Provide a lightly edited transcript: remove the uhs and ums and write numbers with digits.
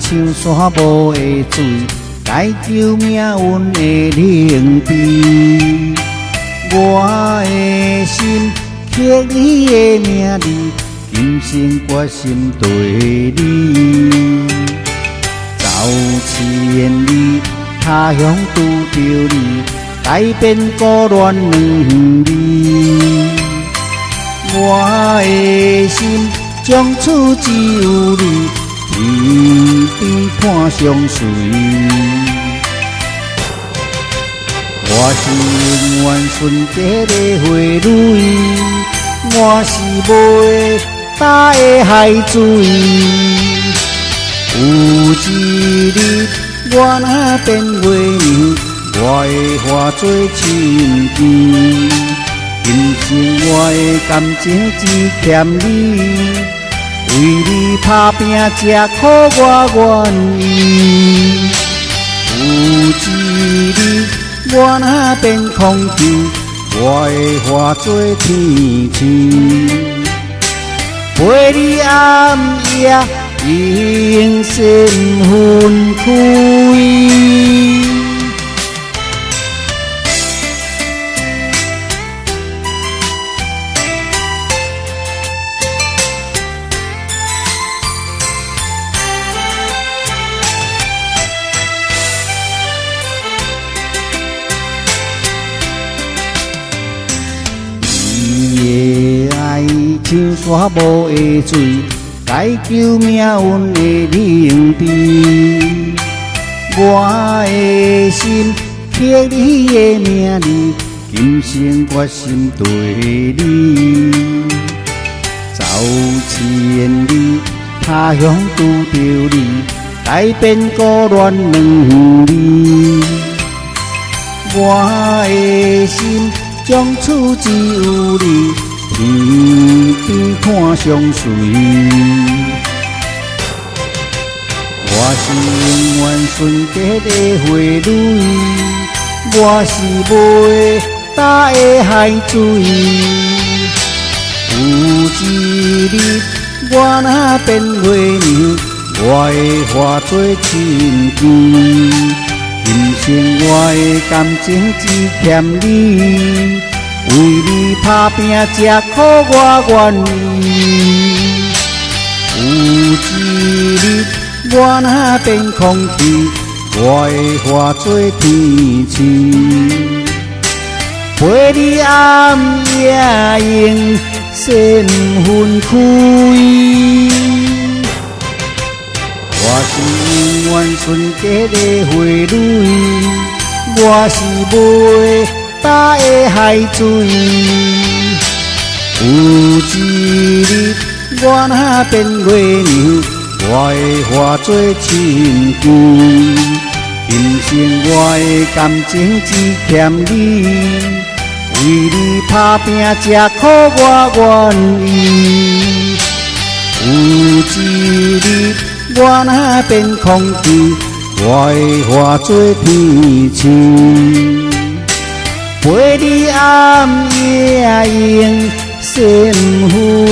像山無的水，解救命運的冷悲。我的心刻你的名字，今生決心對你。走千里，他鄉拄著你，改變孤戀兩字。我的心從此只有你，天邊伴相隨。我是永遠純潔的花蕊，我是袂焦的海水。有一日我若變月娘，我會化做深情。今生我的感情只欠你，為你打拼吃苦我願意。有一日我若變空氣，我會化做天星，陪你暗夜永世毋分開。你的愛像山無的水，解救命運的冷悲。我的心刻你的名字，今生決心對你。走千里，他鄉拄著你，改變孤戀兩字。我的心從此只有你，天邊伴相隨。我是永遠純潔的花蕊，我是袂焦的海水。有一日我若變月娘，我會化做深情。今生我的感情只欠你，為你打拼吃苦我願意。有一日我若變空氣，我會化做天星，陪你暗夜永世毋分開。我是永遠純潔的花蕊，我是袂焦的海水。有一日我若變月娘，我會化做深情。今生我的感情只欠你，為你打拼吃苦我願意。有一日我若變空氣，我會化做天星，陪你暗夜永世毋分